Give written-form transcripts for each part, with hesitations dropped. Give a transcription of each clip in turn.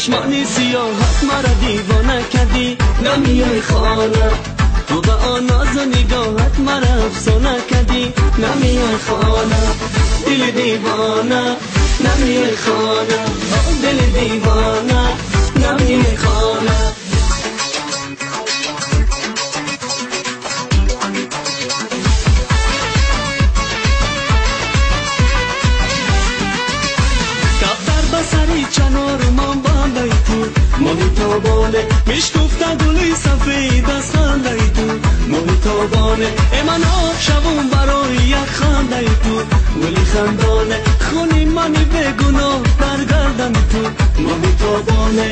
چشمانی سیاهت مرا دیوانه کردی، نمیای خانه. تو به آن ناز و نگاهت مرا افسانه کردی، نمیای خانه. دل دیوانه نمیای خانه، دل دیوانه نمیای خانه. سری چنار من بالای تو، ماهی تابانه میشکفته گلی سفید از خنده تو. ماهی تابانه ای من شبون برای یک خنده تو، گلی خندانه خونی منی بگناه در گردن تو. ماهی تابانه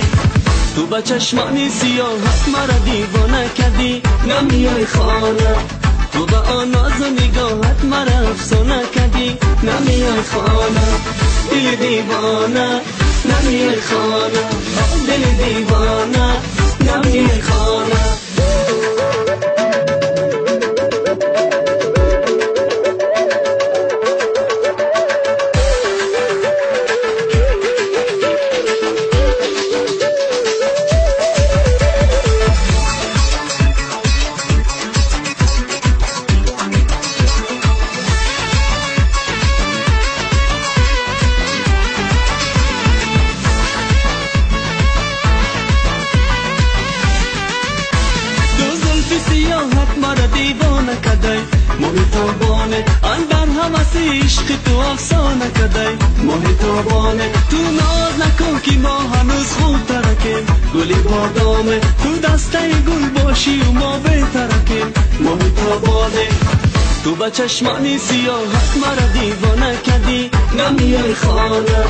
تو با چشمانی سیاهت مرا دیوانه کردی، نمیای خانه. تو با آن ناز و نگاهت مرا افسانه کردی، نمیای خانه. دل دیوانه نمیای خانه، دل دیوانه نمیای خانه. مرا دیوانه کدی، ماهی تابانه اندر هوس عشق تو افسانه کدی. ماهی تابانه تو ناز نکن که ما هنوز خوب ترکیم، گلی بادامه تو دسته گل باشی و ما بهترکیم. ماهی تابانه تو با چشمانی سیاهت مرا دیوانه کردی، نمیای خانه.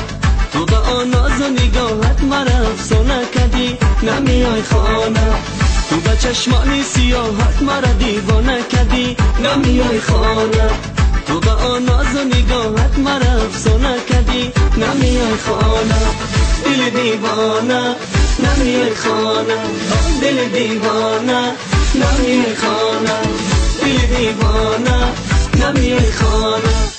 تو با آن ناز و نگاهت مرا افسانه کردی، نمیای خانه. تو با چشمانی سیاهت مرا دیوانه کردی، نمیای خانه. تو با آن ناز و نگاهت مرا افسانه کردی، نمیای خانه. دل دیوانه نمیای خانه، دل دیوانه نمیای خانه. دل دیوانه نمیای خانه.